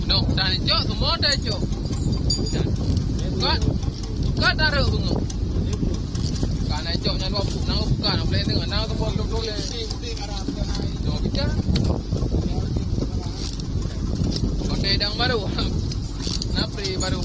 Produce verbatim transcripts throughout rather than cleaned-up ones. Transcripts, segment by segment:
Nok dan cok, semua dah cok. Bukan, bukan taruh bengok. Bukan cok nyan dua puluh, nang bukan, boleh dengar, nang semua duduk-duduk. Jom bicara. Pakai dang baru. Napri baru.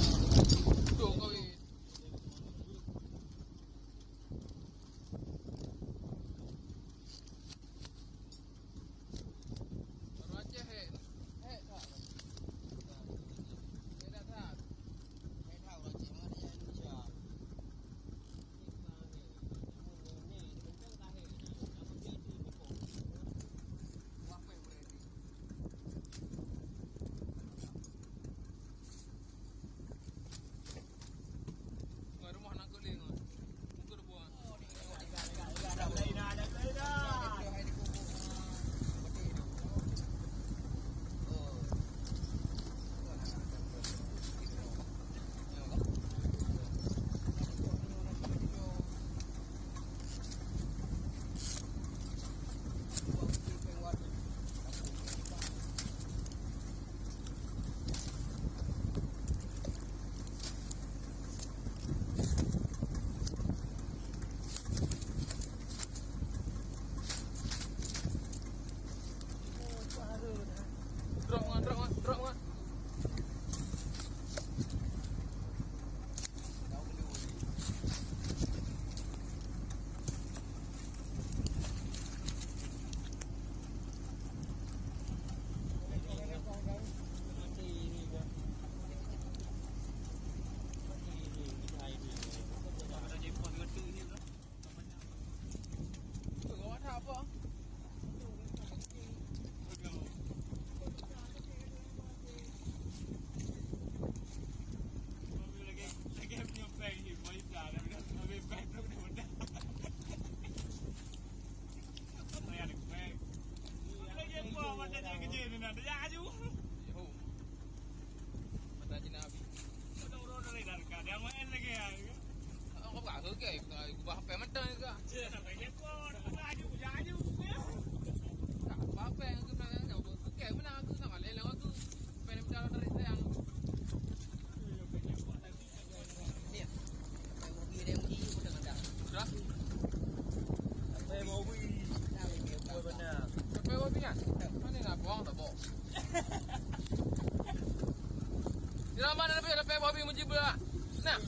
Sira mana lebih ada payah babi meujibeula. Nah.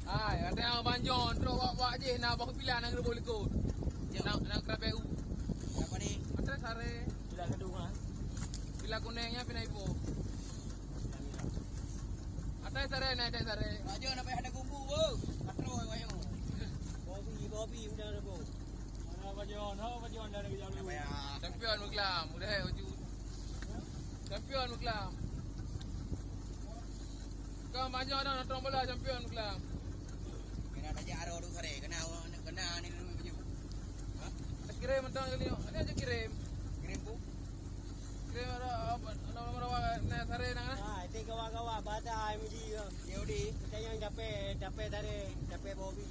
Hai, ada yang banjon, trok wak-wak jih na bah pila na geureuboh likot. Nang, nang Kerapek U. Apa ni? Atai Sare. Bila Kedung, ah. Bila Kuneng nya pindah ibu. Atai Sare, nang Atai Sare. Raja nak payah ada gumbu, bu. Patro yang wayang. Bobi, Bobi udah ada, bu. Mana Bajon? Ho, Bajon dah ada. Champion Muklam, udah, eh, uju. Champion Muklam. Kau maju dah nonton bola, champion Muklam. Kena tajak aro tu Sare, kena, kena ni dulu baju. Ha? Kirim mentang kali ni. Ada aja kirim. Kirim bu. Kirim ada apa? Nama-nama orang nak Sare nang, eh? Ah, itu gawa-gawa, bahasa M G ke. Yahudi. Kita yang capek, capek Sare, capek Bobi.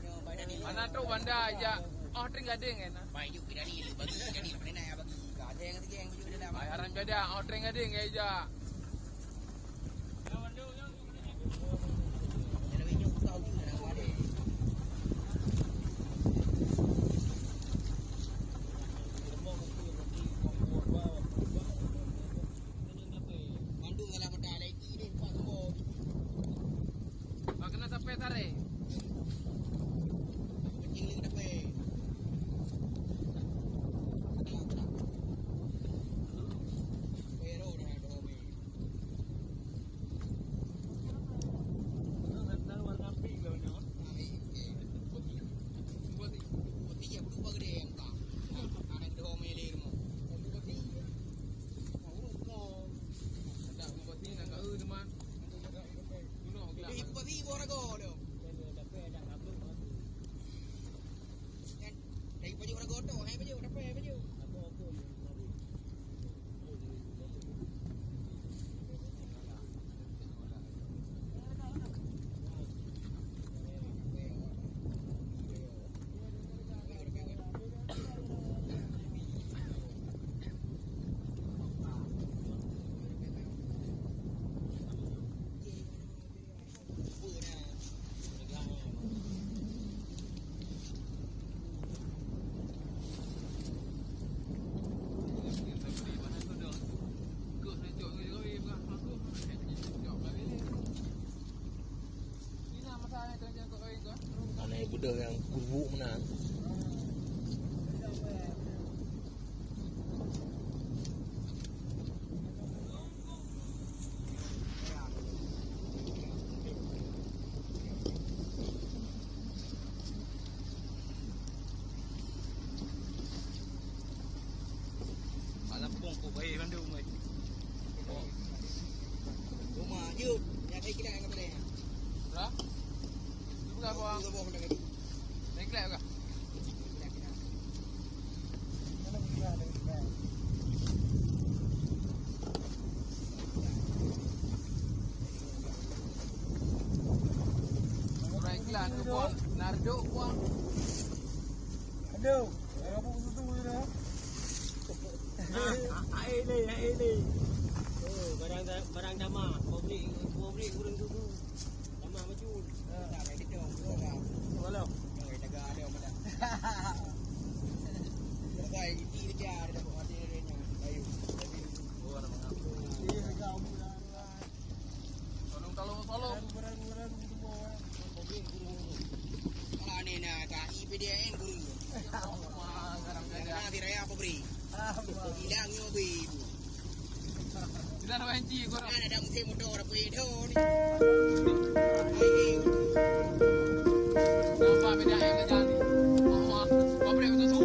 Yo, pada ni. Mana tu banda aja. Oh, tring gading kan? Baik juga dah ni, bagi dah ni. Mana nak bagi? Ada yang ketiga yang baju dalam. Ai, haram jadah, oh, tring gading aja. Mandum dalam mata lagi ni, empat kebon. Bak kena sampai tarik. Kencing lagi sampai. Pero dah ada. Dari pajuk raga tu, hai pajuk, dapat pajuk. Aneuk beudôh nyang gubuk meunan. Alah, pungkuk baik bandum, weh. Rumah, jeuet. Ya, saya kira yang boleh. Berapa? Berapa? Saya kira berapa? Orang iklan tu, Puang. Narduk, Puang. Aduh, orang pun susu je dah. Ah, ah, air ni, air ni. Oh, barang da-, barang dama. Kau beli, kau beli gurun susu. Dama macul. Walau. Tolong, tolong, tolong. Alah, ni na, ka I P D N guru. Wah, garam jadah. Nah, di raya apa beri? Hilang nyobi. Kita nak banci, guru. Kan ada musim motor apa itu ni? Nampak beda yang terjadi. Wah, apa dia betul tu?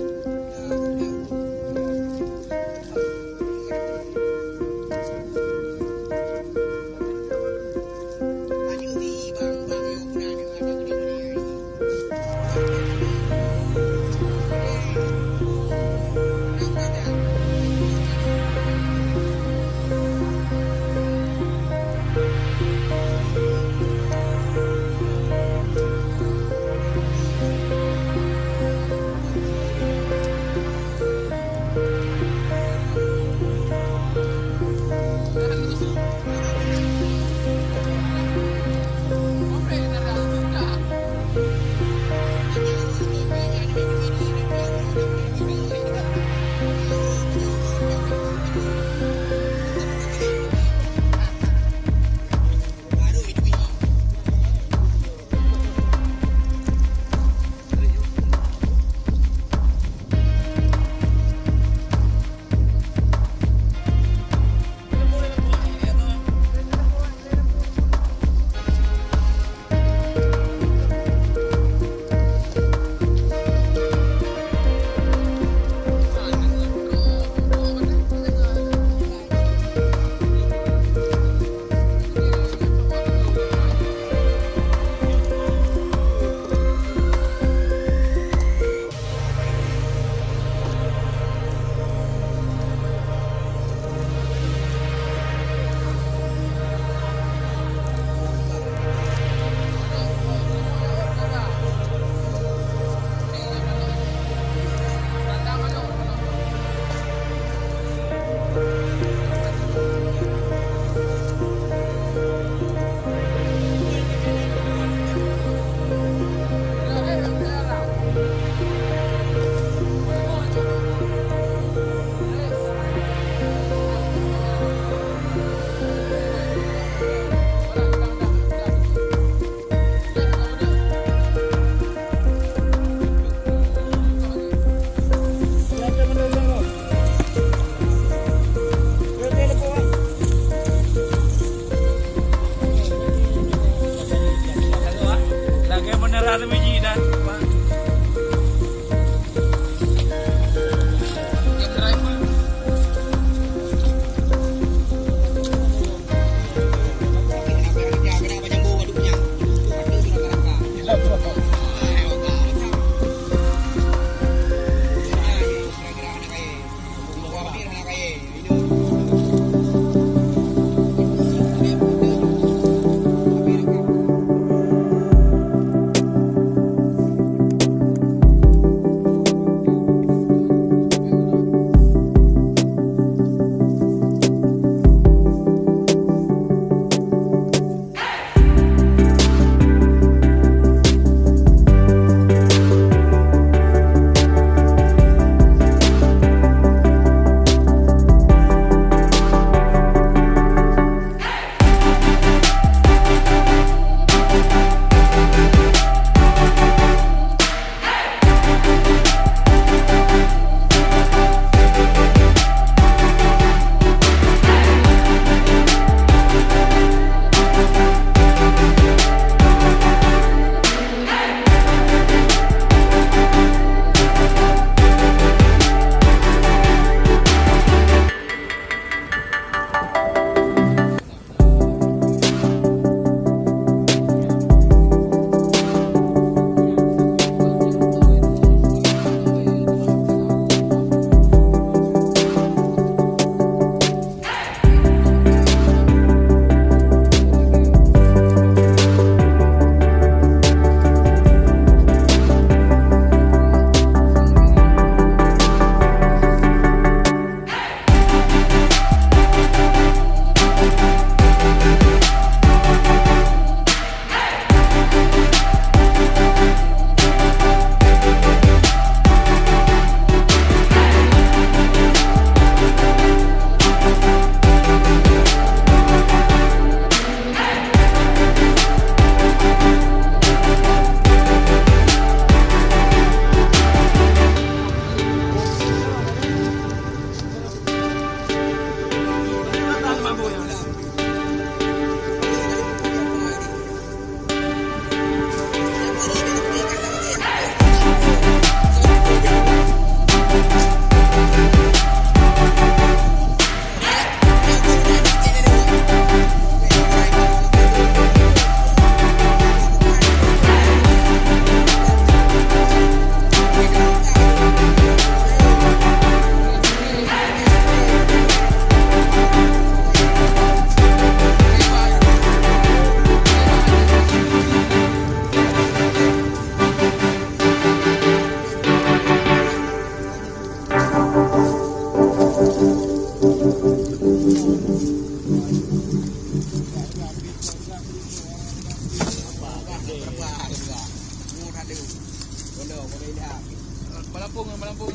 Malampung, Malampung.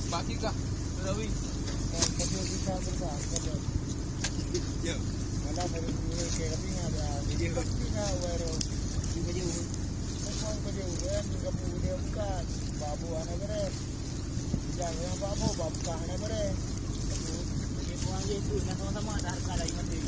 Bak tiga. Rawi. Kajol kita berubah, kajol. Ya. Mana baru mulai ke kami ada. Iya. Kita baru. Kita jauh. Kita jauh, kan? Kamu dia bukan. Babu anak beres. Jangan babu, babu anak beres. Jadi orang dia tu, nak sama-sama dah harga lagi mati.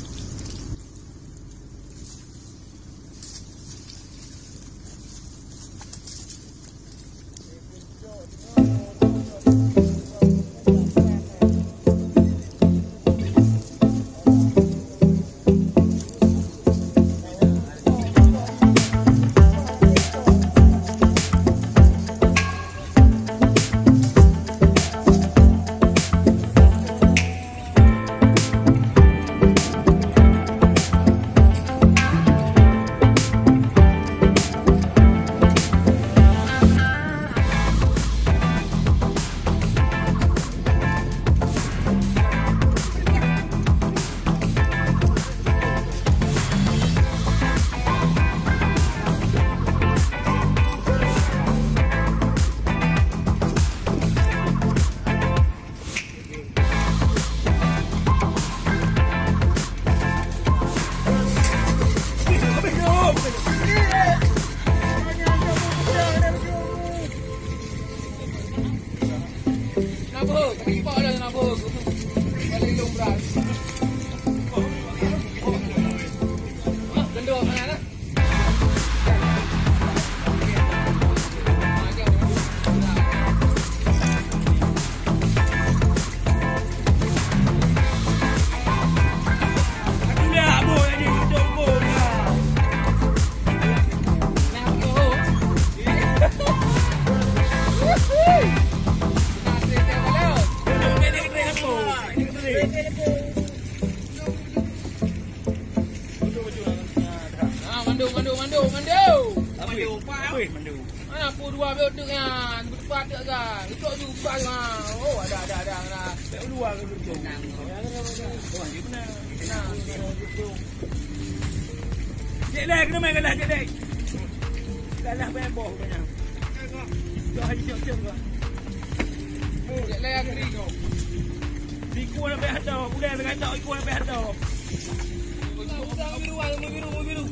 Ah, mandum, mandum, mandum, mandum. Apa dia? Apa dia? Mandum. Ah, apa dua belas tu kan? Berdepan tu kan? Itu juga kan? Oh, ada, ada, ada, ada. Dua ke tu. Nah, dia benar. Nah, dia benar. Cek leh, kena main galah, cek leh. Galah banyak boh, banyak. Dah hari cok-cok kau. Cek leh, kering kau. Ikut nak payah tau, udah tengah tau, ikut nak payah tau. Biru, biru, biru, biru.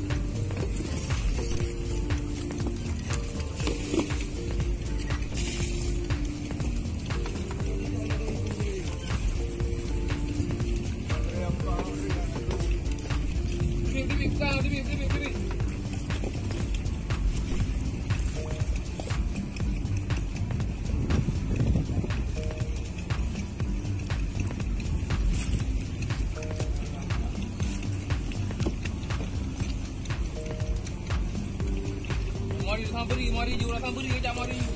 Mari sambri, mari ju, sambri, jak mari ju.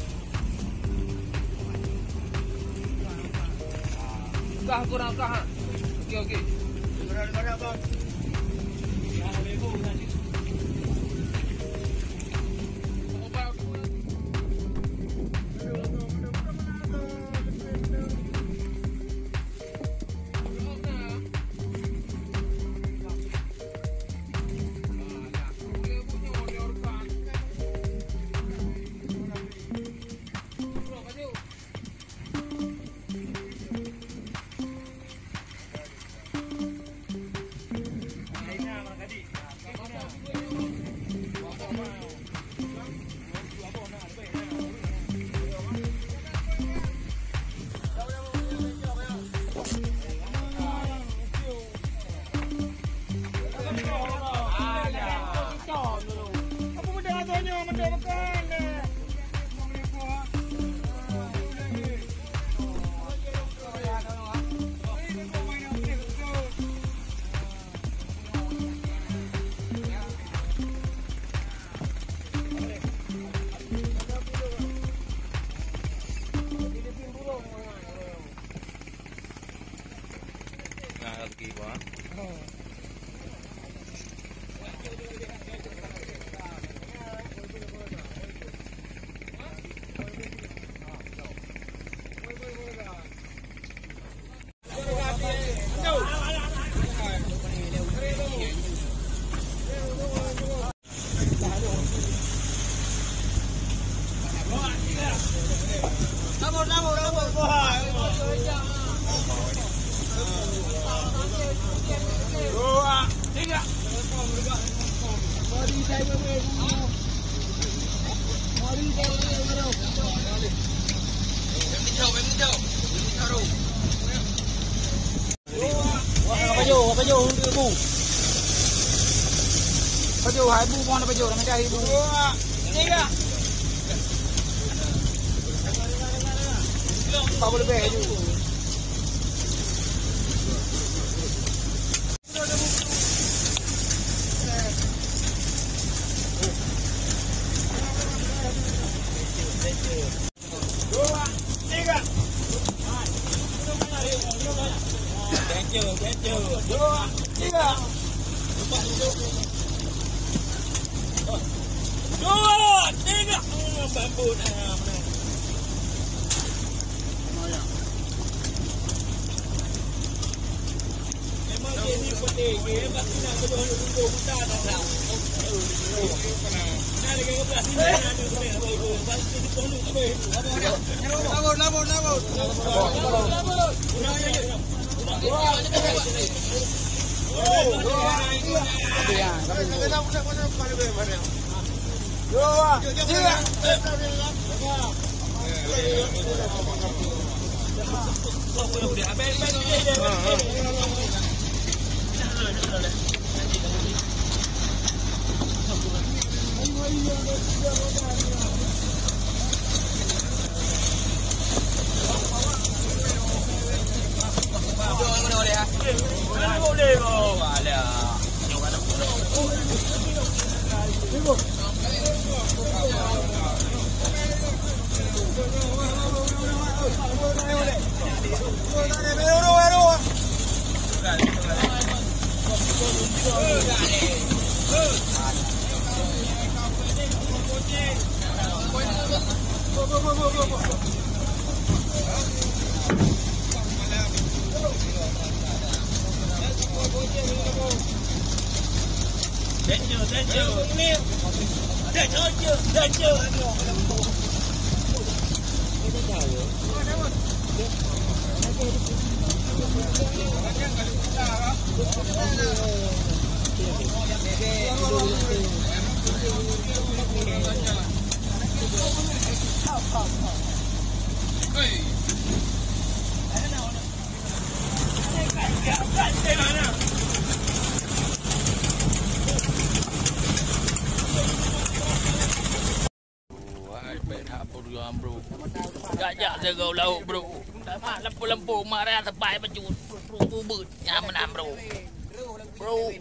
Kah kurang kah, ha? Okey, okey. Nah, lagi, Bang. Bu. Pajoh, hai bu, buang pajoh, ramai dah ibu. Tiga. Empat puluh lebih aju. Thank you, thank you. Dua, tiga. Dua, tiga. Hmm, bambu dah. Wahai pihak pejuang, bro. Jak-jak jaga lauk, bro. Lampu-lampu marah sepai pecut. Bro, bro, bro. Nyaman, bro. Bro.